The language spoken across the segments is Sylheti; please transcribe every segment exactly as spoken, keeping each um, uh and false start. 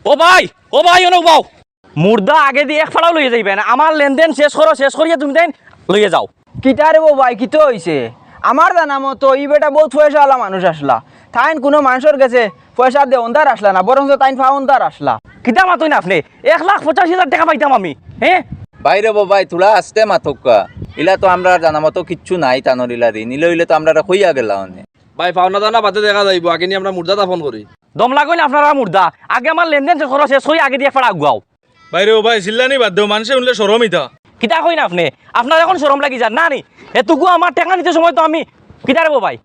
ও ভাই, ও ভাই, অনো বাও। মুর্দা আগেদি এক ফাড়াও লইয়া যাইবায় না, আমার লেনদেন শেষ করো, শেষ করিয়া তুমি তাইন লইয়া যাও। কিতা রে বো ভাই, কিতা অইছে? আমার জানা মতো ই বেটা বউত পয়সাআলা মানুষ আছলা। তাইন কুনু মানষর গেছে পয়সা দেওনদার আছলা না, বরঞ্চ তাইন পাওনদার আছলা। কিতা মাতইন আপনে? এক লাখ পঁচাশি হাজার টেকা পাইতাম আমি, হে? ভাই রে বো ভাই, থুড়া আস্তে মাতউক্কা। ইলা তো আমরার জানা মতো কিচ্ছু নাই, তানর ইলা ঋণ। ইলা অইলে তো আমরারে কইয়া গেলা অনে। ভাই, পাওনা দানা বাদে দেখা যাইবো, আগে নি আমরা মুর্দা দাফন করি। দম লাগইন আপনারার মুর্দা, আগে আমার লেনদেন শেষ করো, শেষ করি আগেদি এক ফাড়া আগুয়াও। ভাই রে বো ভাই, চিল্লানি বাদ দেও, মানষে হুনলে শরম ইতা। কিতা কইন আপনে? আপনার অখন শরম লাগি যার না নি? এটুকু আমার টেকা নিতে সময় তো আমি, কিতা রে বো ভাই?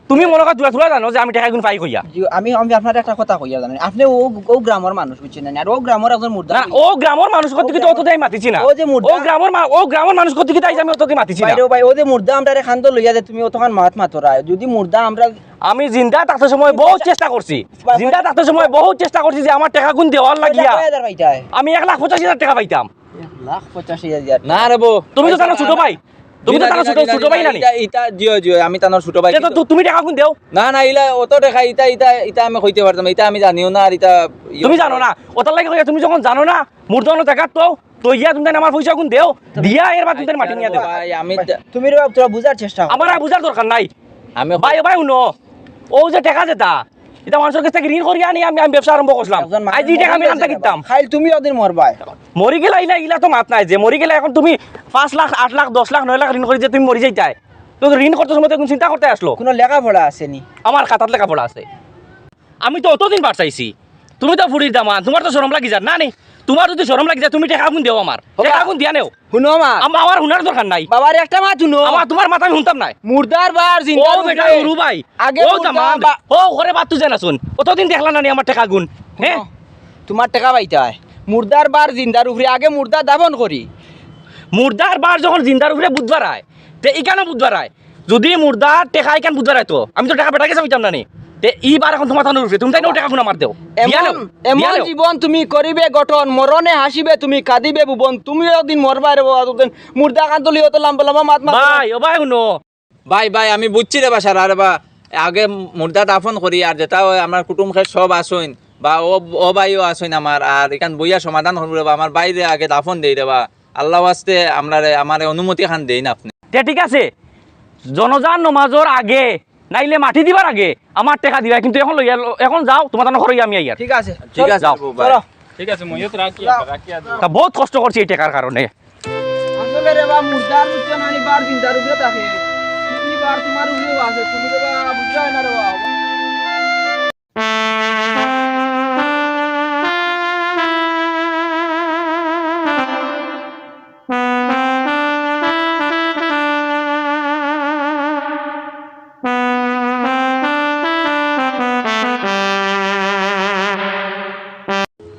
তুমি মনো কয় থুড়া থুড়া জানো যে আমি টেকাগুন পাই কইয়া। জি, আমি, আমি আপনারে একটা কথা কইয়া জানি। আপনে অউ, অউ গ্রামর মানুষ, বুঝছইন না? আর অউ গ্রামর একজন মুর্দা না, অউ গ্রামর মানুষ কইতে কিতা অত দেয় মাতিছি না। অউ যে মুর্দা অউ গ্রামর মা-, অউ গ্রামর মানুষ কইতে কিতা আইজ আমি অত কি মাতিছি না। ভাই রে বো ভাই, অউ যে মুর্দা আমরারে কান্দো লইয়া যে তুমি অতখান মাত মাতরায়। যুদি মুর্দা আমরা আমি জিন্দা থাকতে সময় বহুত চেষ্টা করছি। ভাই, জিন্দা থাকতে সময় বহুত চেষ্টা করছি যে আমার টেকাগুন দেওয়ার লাগিয়া। কয় হাজার পাইতায়? আমি এক লাখ পঁচাশি হাজার টেকা পাইতাম। এক লাখ পঁচাশি হাজার। না রে বো। তুমি তো তানর ছোট ভাই। তুমি তো তানর ছোট, ছোট ভাই না নি? ইতা, ইতা, জিও, জিও, আমি তানর ছোট ভাই। তে তো কিন্তু তু-, তুমি টেকাগুন দেও। না, না, ইলা অত টেকা, ইতা, ইতা, ইতা আমি কইতে পারতাম না, ইতা আমি জানিও না, আর ইতা ইয়ে তুমি জানো না? অতার লাগি কইয়া তুমি যখন জানো না, মুর্দা অনো জাগাত তো, তো ইয়া তুমি তাইন আমার পয়সাগুন দেও, দিয়া এরবাদ তুমি তাইন মাটি নিয়া দেও। ভাই, আমি তা- তুমি রে বাপ, থুড়া বুঝার চেষ্টা করো। আমার আর বুঝার দরকার নাই। আমি ভাই, ভাই, হুনো, অউ যে টেকা যেতা, ইতা মানষর গেছ থাকি ঋণ করিয়া আনি আমি, আমি ব্যবসা আরম্ভ করছিলাম। একজন মানুষ আইজ ই টেকা আমি মরে কানতা গেছে কিনতাম। খাইল তুমি অদিন মরবায়। মরি গেলা ইলা, ইলা তো মাত নাই যে মরি গেলা অখন তুমি পাঁচ লাখ, আট লাখ, দশ লাখ, নয় লাখ ঋণ করি যে তুমি মরি যাইতায়। তো ঋণ করতে সময় তো কুনু চিন্তা করতে আছলো? কুনু লেখাপড়া আছে নি? আমার খাতাত লেখাপড়া আছে। আমি তো অতদিন বাট চাইছি। তুমি তো ফুড়ির দামান, তুমার তো শরম লাগি যার না নি? তুমার যুদি শরম লাগি যায়, তুমি টেকাগুন দেও আমার। টেকাগুন দিয়া নেও। হুনো আমার। আমা-, আমার হুনার দরকার নাই। বাবার একটা মাত হুনো। আমার, তুমার মাত আমি হুনতাম নায়। মুর্দার বার জিন্দার ও বেটা, উপরে। উরু ভাই। আগে ও মুর্দা দামান। বা- ও ঘরে বাদ তুই জানাছুন। অতদিন দেখলা না নি আমার টেকাগুন? হে? হুনো, তুমার টেকা পাইতায়। মুর্দার বার জিন্দার উপরে। আগে মুর্দা দাফন করি। মুর্দার বার যখন জিন্দার উপরে বুধবার আয়, তে ইখানও বুধবার আয়। যুদি মুর্দার টেকা ইখান বুধবার আইতো, আমি তো টেকা বেটার গেছে পাইতাম না নি। তে ই বার অখন তুমার তানর উপরে, তুমি তাইন অউ টেকাগুন আমার দেও। দিয়া নেও। এমন, দিয়া এমন নেও। জীবন তুমি করিবে গঠন, মরণে হাসিবে তুমি, কাঁদিবে ভুবন। তুমিও একদিন মরবায় রে বাবা, মুর্দা কান্দো লইয়া অত লম্বা লম্বা মাত মাত। ভাই, ও ভাই, হুনো। ভাই, ভাই, আমি বুঝছি রে বা, সারা রে বা, আগে মুর্দা দাফন করি, আর যেতা অয় আমার কুটুম খেশ সব আছইন, বা ও, ও ভাইও আছইন আমার, আর ইখান বইয়া সমাধান করমু রে বা, আমার ভাইরে আগে দাফন দেই রে বা, আল্লাহ ওয়াস্তে আমরারে, আমারে অনুমতি খান দেইন আপনে। তে ঠিক আছে, জনাজার নমাজর আগে নাইলে মাটি দিবার আগে আমার টেকা দিবায়, কিন্তু অখন লইয়া ল-, অখন যাও, তুমার তানর ঘরো আমি আইয়ার। ঠিক আছে, ঠিক আছে, যাও। বাবু ভাই। চলো। ঠিক আছে, মইও তো রাখি, রাখি আর। তা বউত কষ্ট করছি ই টেকার কারণে। আসলে রে বা, মুর্দার বুঝছো না, ই বার জিন্দার উপরে থাকে। ই বার তুমার উপরেও আছে, তুমি রে বা, বুঝরায় না রে বা।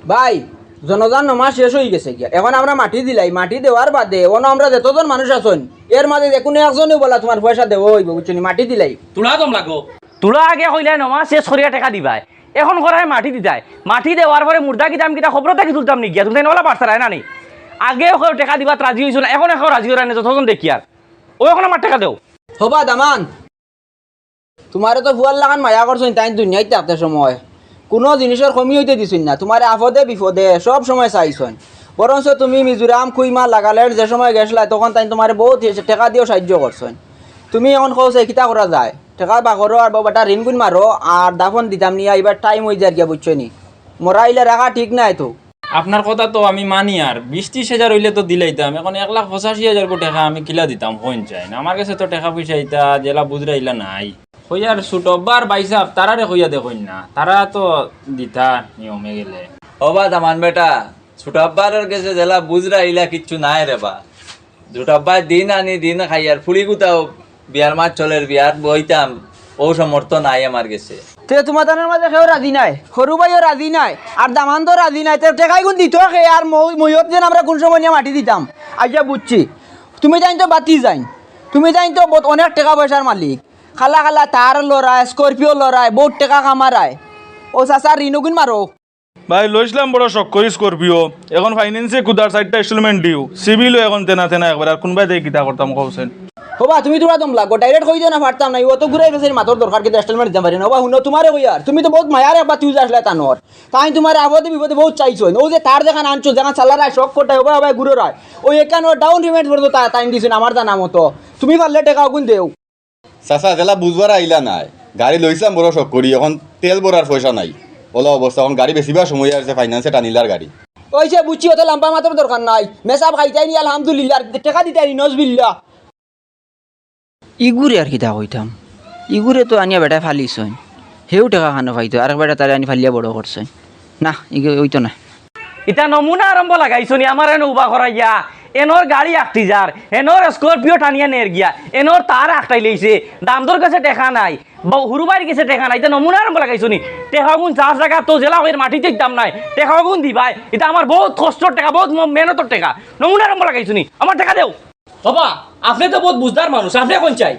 ভাই, জনাজার নমাজ শেষ অইগেছে গিয়া। অখন আমরা মাটি দিলাই, মাটি দেওয়ার বাদে অনো আমরা যেতজন মানুষ আছইন, এর মাঝে যেকুনু একজনে বলা তুমার পয়সা দেওয়া অইবো, বুঝছো নি? মাটি দিলাই। তুলা দম লাগো। তুলা আগে কইলায় নমাজ শেষ করিয়া টেকা দিবায়, অখন করায় মাটি দিতায়। মাটি দেওয়ার পরে মুর্দা কিতা আমি কিতা কবর থাকি তুলতাম নি গিয়া? তুমি তাইন অলা বাটছারায় না নি? আগেও কেউ টেকা দিবাত রাজি অইছো না, অখন কেউ রাজি অইরায় না, যতজন দেখিয়ার। অউ অখন আমার টেকা দেও। হবা দামান, তুমারে তো ফুয়ার লাখান মায়া করছইন তাইন দুনিয়াত থাকতে সময়। কুনু জিনিসর কমি অইতে দিছইন না, তুমারে আপদে বিপদে সব সময় চাইছইন। বরঞ্চ তুমি মিজোরাম, কুইমা, লাগালের যে সময় গেছলায়, তখন তাইন তুমারে বউত টেকা দিয়াও সাইয্য করছইন। তুমি অখন কও চাই কিতা করা যায়? টেকা বার করো আর বাবাটা ঋণগুন মারো, আর দাফন দিতাম নিয়া, ইবার টাইম অইযার গিয়া, বুঝছো নি? মরা ইলা রাখা ঠিক নায় তো। আপনার কথা তো আমি মানি, আর বিশ ত্রিশ হাজার অইলে তো দিলাইতাম, অখন এক লাখ পঁচাশি হাজার গো টেকা আমি কিলা দিতাম, কইন চাইন। আমার গেছে তো টেকা পয়সা ইতা যেলা বুঝরা ইলা নাই। কইয়ার ছোট আব্বার ভাইসাব, তারারে কইয়া দেখইন না, তারা তো দিতা নিয়মে গেলে। ও বা দামান বেটা, ছোট আব্বার গেছে যেলা বুঝরা ইলা কিচ্ছু নাই রে বা। ছোট আব্বায় দিন আনি দিন খাইয়ার, ফুড়ি গুতাও বিয়ার মাত চলের, বিয়াত বইতাম, অউ সামর্থ্য নাই আমার গেছে। তে তুমার তানর মাঝে কেউ রাজি নায়, হুরু ভাইও রাজি নায়, আর দামান্দও রাজি নায়, তে টেকাইগুন দিতো কে? আর মই-, মইয়ত যেন আমরা কুন সময় নিয়া মাটি দিতাম? আইচ্ছা বুঝছি, তুমি তাইন তো বাতি যাইন, তুমি তাইন তো বউত অনেক টেকা পয়সার মালিক, কালা কালা থার লড়ায়, স্করপিও লড়ায়, বউত টেকা কামারায়, অউ চাচার ঋণগুন মারো। ভাই, লইছলাম বড় শখ করি স্করপিও, অখন ফাইন্যান্সে কুদার চাইরটা installment due, সিবিলও অখন তেনা তেনা একবারে, আর কুনবায় দেই কিতা করতাম কওছেন? ওবা, তুমি তুমরা দম লাগো, direct কই দিও না, পারতাম না। অত ঘুরাই বেচারি মাতর দরকার, কিন্তু statement দিতাম পারি না। ওবা, হুনো, তুমারে কইয়ার, তুমি তো বউত মায়ার একবার তুই আসলে তানর। তাইন তুমারে আপদে বিপদে বউত চাইছইন। অউ যে তার যেখান আনছো, যেখান চালারায় শখ করতায়, ওবা, ওবা, ঘুরোরায়। অউ এখান অউ down payment পর্যন্ত তা-, তাইন দিছইন, আমার জানা মতো। তুমি পারলে টেকা অগুন দেও। চাচা, যেলা বুঝবার আইলা নায়। গাড়ি লইছলাম বড় শখ করি, অখন তেল ভরার পয়সা নাই। অলা অবস্থা, অখন গাড়ি বেচিবার সময় আইছে, finance-এ টানিলার গাড়ি। অইছে বুঝছি, অত লাম্বা মাতর দরকার নাই। মেসাব খাইতায় নি, আলহামদুলিল্লাহ, আর টেকা দিতায় নি, নজবিল্লাহ। ইগুরে আর কিতা কইতাম, ইগুরে তো আনিয়া বেটায় ফালিছইন, হেউ টেকা খানো পাইতো, আরেক বেটায় তারে আনি ফালিয়া বড় করছইন। না, ইগু অইতো না। ইতা নমুনা আরম্ভ লাগাইছো নি আমার এন উবা করাইয়া, এনর গাড়ি আটকি যার, এনর Scorpio টানিয়া নের গিয়া, এনর তার আটকাই লইছে, দামদর গেছে টেকা নাই, বা হুরু ভাইর গেছে টেকা নাই, ইতা নমুনা আরম্ভ লাগাইছো নি। টেকাগুন চার জাগা তো জেলা হইর মাটিত দিতাম নায়, টেকাগুন দিবায়, ইতা আমার বউত কষ্টর টেকা, বউত ম-, মেহনতর টেকা, নমুনা আরম্ভ লাগাইছো নি, আমার টেকা দেও। ওবা, আপনে তো বউত বুঝদার মানুষ, আপনে কইন চাই?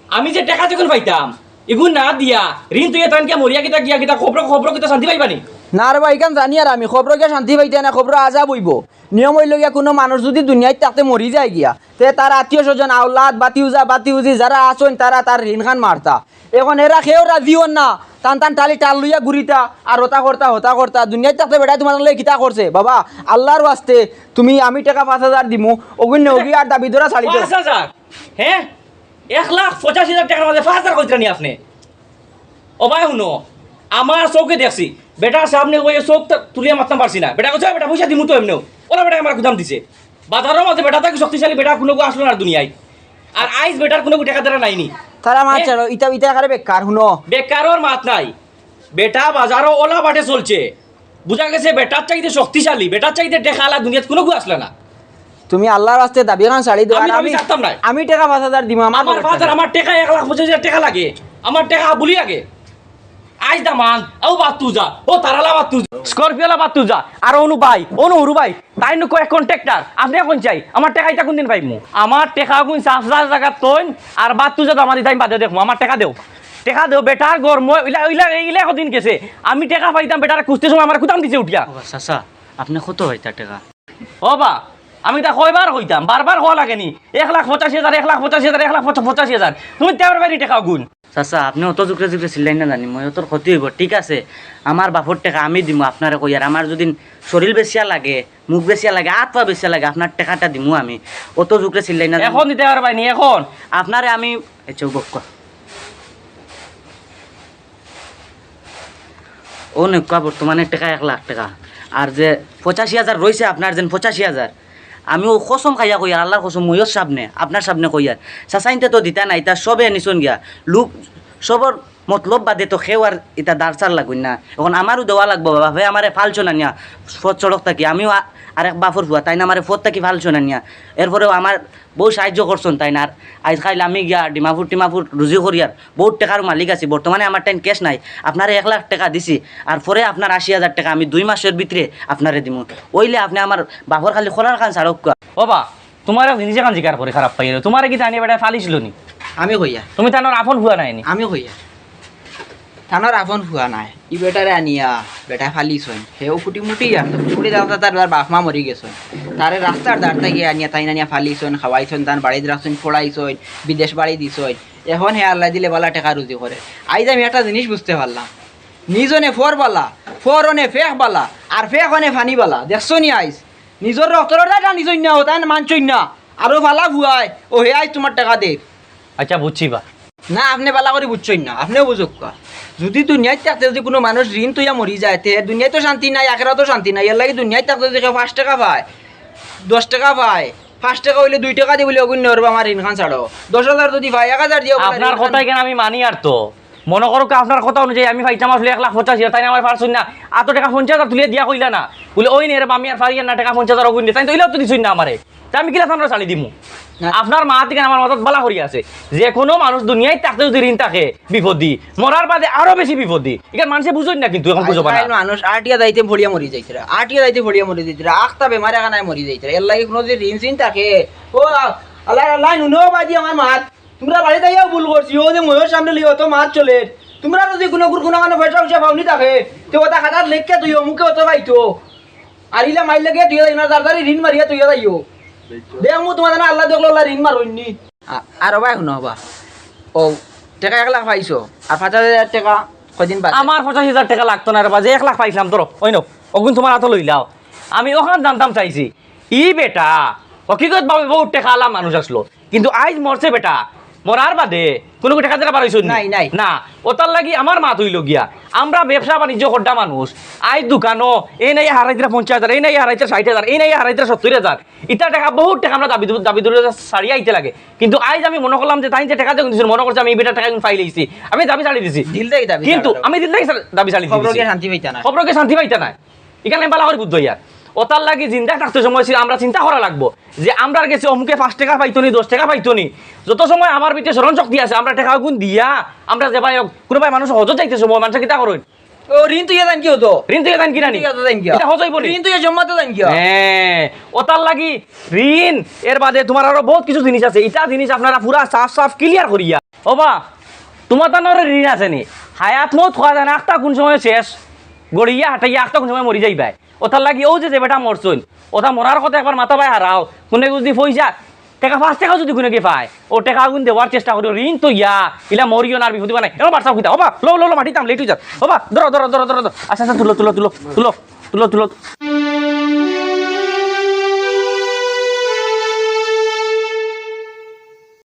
আমি যে টেকা যেগুন পাইতাম, ইগুন না দিয়া, ঋণ তুই এতান কিয়া মরিয়া কিতা গিয়া কিতা খবর, খবর কিতা শান্তি পাইবা নি? না রে বা, ইখান জানি আর আমি, খবর গিয়া শান্তি পাইতায় না, খবর আজাব অইবো। নিয়ম অইলো গিয়া, কুনু মানুষ যুদি দুনিয়াত থাকতে মরি যায় গিয়া, তে তার আত্মীয় স্বজন, আওলাদ, বাতিউজা, বাতিউজি যারা আছইন, তারা তার ঋণখান মারতা। অখন এরা কেউ রাজি অর না, তান তান টালি টাল লইয়া ঘুরিতা, আর হতা করতা, হতা করতা। দুনিয়াত থাকতে বেটায় তুমার লগে কিতা করছে? বাবা, আল্লার ওয়াস্তে, তুমি আমি টেকা পাঁচ হাজার দিমু, অগুন নেওগি আর দাবি ধরা ছাড়ি দেও। পাঁচ হাজার? হে? এক লাখ পঁচাশি হাজার টেকার মাঝে পাঁচ হাজার কইতরা নি আপনে? ও ভাই হুনো, আমার চউখে দেখছি, বেটার সামনে অউ চউখ তা-, তুলিয়া মাততাম পারছি না। বেটা কইছে, "বেটা পয়সা দিমু তো এমনেউ।" অলা বেটায় আমার গুদাম দিছে। বাজারর মাঝে বেটা থাকি শক্তিশালী বেটা কুনুগু আসলো না দুনিয়াত। আর আইজ বেটার কুনুগু টেকা দেরা নাই নি। তারা মাত হে? ছাড়ো, ইতা, ইতা একেবারে বেকার, হুনো। বেকারর মাত নাই। বেটা বাজারো অলা বাটে চলছে। বুঝা গেছে বেটার চাইতে শক্তিশালী, বেটার চাইতে টেকাআলা দুনিয়াত কুনুগু আসলো না। তুমি আল্লার ওয়াস্তে দাবিখান ছাড়ি দেও, আমি আর দাবি আমি, ছাড়তাম নায়। আমি টেকা পাঁচ হাজার দিমু, আমার আমার দরকার পাঁচ হাজার, নাই। আমার টেকা এক লাখ পঁচিশ হাজার টেকা লাগে, আমার টেকা বুলি লাগে। আইজ দামান, ও বাত্তুজা, ও তারালা বাত্তুজা, Scorpio-লা বাত্তুজা, আর অনু ভাই, অনু হুরু ভাই, তাইন কয় contractor, আপনে কইন চাই, আমার টেকা ইতা কুনদিন পাইমু? আমার টেকাগুন চাচা জাগাত থইন, আর বাত্তুজা দামাদি তাইন বাদে দেখমু, আমার টেকা দেও, টেকা দেও, বেটার গরম, ইলা, ইলা, ইলা কদিন গেছে, আমি টেকা পাইতাম, বেটারে খুঁজতে সময় আমার গুদাম দিছে উঠিয়া। ও চাচা, আপনে কত পাইতা টেকা? ও বা, আমি তা কয়বার কইতাম, বারবার কওয়া লাগে নি? এক লাখ পঁচাশি হাজার, এক লাখ পঁচাশি হাজার, এক লাখ পঁচা-, পঁচাশি হাজার। তুমি তে পারবায় নি টেকাগুন? চাচা, আপনে অত জুকরে জুকরে চিল্লাইন না জানি, মই অতর ক্ষতি অইবো, ঠিক আছে? আমার বাপর টেকা আমি দিমু আপনারে কইয়ার, আমার যুদি শরীল বেচিয়া লাগে, মুখ বেচিয়া লাগে, আত পা বেচিয়া লাগে, আপনার টেকাটা দিমু আমি। অত জুকরে চিল্লাইন না জানি। অখন দিতে পারবায় নি, অখন? আপনারে আমি, আচ্ছা, বক্কা। অউ নেউক্কা বর্তমানে টেকা এক লাখ টেকা। আর যে পঁচাশি হাজার রইছে আপনার, যেন পঁচাশি হাজার, আমি অউ কসম খাইয়া কইয়ার, আল্লার কসম, মইয়র সামনে, আপনার সামনে কইয়ার। চাচাইন্তে তো দিতা নায়, ইতা সবে নিছইন গিয়া। লোক সবর মতলব বাদে তো কেউ আর ইতা দারচার লাগইন না। অখন আমারও দেওয়া লাগবো, বাপে আমারে ফালছইন আনিয়া পথ সড়ক থাকি, আমিও আ-, আরেক বাপর পুয়া, তাইন আমারে পথ থাকি ফালছইন আনিয়া। এরপরেও আমার বউত সাহায্য করছইন তাইন। আর আইজ কাইল আমি গিয়া ডিমাপুর টিমাপুর রুজি করিয়ার, বউত টেকার মালিক আছি। বর্তমানে আমার তাইন cash নাই, আপনারে এক লাখ টেকা দিছি, আর পরে আপনার আশি হাজার টেকা আমি দুই মাসর ভিতরে আপনারে দিমু। অইলে আপনে আমার বাপর খালি খোলার খান ছাড়উক্কা। ও বা, তুমার এক জিনিস এখান জিকার করি খারাপ পাইয়ার, তুমারে কিতা আনিয়া বেটায় ফালিছিল নি? আমি কইয়ার। তুমি তানর আপন পুয়া নায় নি? আমি কইয়ার। তানর আপন পুয়া নায়। ই বেটারে আনিয়া, বেটায় ফালিছইন। হেও কুটিমুটি আর তো কুটিমুটি দাদা তার, তার বাপ মা মরি গেছইন। তারে রাস্তার ধার থাকি আনিয়া, তাইন আনিয়া ফালিছইন, খাওয়াইছইন, তান বাড়িত রাখছইন, পড়াইছইন, বিদেশ বাড়ি দিছইন। অখন হে আল্লায় দিলে বালা টেকা রুজি করে। আইজ আমি একটা জিনিস বুঝতে পারলাম। নিজ অনে পর বালা, পর অনে ফেক বালা, আর ফেক অনে ফানি বালা। দেখছো নি আইজ? নিজর রক্তর ওটা নিজই না, ওটা মানছই না। আরো ফালা ফুয়ায়, ও হে আইজ তুমার টেকা দে। আচ্ছা, বুঝছি বা। না, আপনে বালা করি বুঝছইন না, আপনেও বুঝউক্কা। যুদি দুনিয়াত থাকতে যুদি কুনু মানুষ ঋণ থইয়া মরি যায়, তে দুনিয়াত তো শান্তি নাই, আখেরাতও শান্তি নাই। এরলাগি দুনিয়াত থাকতে যুদি কেউ পাঁচ টেকা পায়, দশ টেকা পায়, পাঁচ টেকা অইলে দুই টেকা দি বুলে অগুন নেওয়ার বা আমার ঋণখান ছাড়ো। দশ হাজার যুদি পায়, এক হাজার দিয়াও বুলে আপনার ঋণখান কথা এখান আমি মানি আর তো। মনো করউক্কা আপনার কথা অনুযায়ী আমি পাইতাম আসলে এক লাখ পঁচাশি হাজার, তাইন আমারে পারছইন না। আতো টেকা পঞ্চাশ হাজার তুলিয়া দিয়া কইলা না। বুলে, "ওই নে রে বা, আমি আর পারিয়ার না, টেকা পঞ্চাশ হাজার অগুন দে।" তাইন তো অইলেও তো দিছইন না আমারে। তে আমি কিলা তানরে ছাড়ি দিমু? না। আপনার মা থাকি আমার মাথাত বালা করি আছে। যেকুনু মানুষ দুনিয়াত থাকতে যুদি ঋণ থাকে, বিপদি। মরার বাদে আরো বেশি বিপদি। ইখান মানষে বুঝইন না কিন্তু, অখন বুঝবা না। আজকাল মানুষ আটিয়া যাইতে ফড়িয়া মরি যাইতরা। আটিয়া যাইতে ফড়িয়া মরি যাইতরা। আখতা বেমার এখানায় মরি যাইতরা। এরলাগি কুনু যুদি ঋণ চিন থাকে, ও আল্লাহ, আল্লাহ, নুনো বাদি আমার মাত। তুমরা বাড়িত আইয়াও ভুল করছি, অউ যে মইয়র সামনে লইয়া অত মাত চলের। তুমরা যুদি কুনু কুর-, কুনু কানো পয়সা উইসা পাওনি থাকে, তে অতা খাতাত লেখিয়া থইও, মুখে অত পাইতো। আর ইলা মাইর লাগিয়া থইয়া যাইও না, যার যারে ঋণ মারিয়া থইয়া যাইও। দেখমু তুমার জানো আল্লাহ দেখলো আল্লাহ ঋণ মারইন নি। আ-, আর ওবা, হুনো ওবা, ও টেকা এক লাখ পাইছো, আর পাঁচ হাজার টেকা কয়দিন বাদে। আমার পঁচাশি হাজার টেকা লাগতো না রে বা, যে এক লাখ পাইছলাম, ধরো, ওই নাও, অগুন তুমার আতো লইলাও। আমি অখান জানতাম চাইছি, ই বেটা হকিকত ভাবে বউত টেকা আলা মানুষ আছলো, কিন্তু আইজ মরছে বেটা, মরার বাদে কুনু টেকা টেকা বার অইছে নি? নাই, নাই। না, অতার লাগি আমার মাত অইলো গিয়া, আমরা ব্যবসা বাণিজ্য কররা মানুষ, আইজ দোকানো এই নাই হারাইতরা পঞ্চাশ হাজার, এই নাই হারাইতরা ষাইট হাজার, এই নাই হারাইতরা সত্তইর হাজার, ইতা টেকা, বউত টেকা আমরা দাবি দু-, দাবি দুরি ছাড়িয়া আইতে লাগে। কিন্তু আইজ আমি মনো করলাম যে তাইন যে টেকা যেগুন দিছইন, মনো করছি আমি ই বেটার টেকাগুন পাইলাইছি, আমি দাবি ছাড়ি দিছি। দিল থাকি দাবি কিন্তু ছাড়া। আমি দিল থাকি ছাড়-, দাবি ছাড়ি দিছি। খবরো গিয়া শান্তি পাইতা না। খবরো গিয়া শান্তি পাইতা না। ইখান আমি ভালা করি বুঝছো ইয়ার। অতার লাগি জিন্দা থাকতে সময় ছিল, আমরা চিন্তা করা লাগবো যে আমরার গেছে অমুকে পাঁচ টেকা পাইতো নি, দশ টেকা পাইতো নি। যত সময় আমার ভিতরে স্মরণ শক্তি আছে, আমরা টেকাগুন দিয়া, আমরা যে ভাই, কুনু ভাই মানুষ হজো যাইতে সময়, মানুষে কিতা করইন? ও, ঋণ তুই জান কি হতো? ঋণ তুই জান কি নানি? তুই জান কি? ইটা হজো অইবো নি? ঋণ তুই জমাতে জান কি? হ্যাঁ, অতার লাগি ঋণ, এর বাদে তুমার আরো বউত কিছু জিনিস আছে। ইটা জিনিস আপনারা পুরা সাফ সাফ clear করিয়া। ওবা, তুমার তানরে ঋণ আছে নি? হায়াত মউত কওয়া যায় না, আখতা কুন সময় শেষ, গড়িয়া হাটাইয়া আখতা কুন সময় মরি যাইবায়। অতার লাগি অউ যে, যে বেটা মরছইন, অতা মরার কথা একবার মাথা বায় হারাও। কুনু যদি পয়সা, টেকা, পাঁচ টেকা যদি কুনুগি পায়, অউ টেকাগুন দেওয়ার চেষ্টা করিও। ঋণ তো ইয়া, ইলা মরিও না, আর বিপদে বানাই। এবার বাড়ছাও কিতা? ওবা, লো, লো, লো, মাটিত নাম, late অই যার। ওবা, ধরো, ধরো, ধরো, ধরো, ধরো। আচ্ছা, আচ্ছা, তুলো, তুলো, তুলো, তুলো, তুলো, তুলো।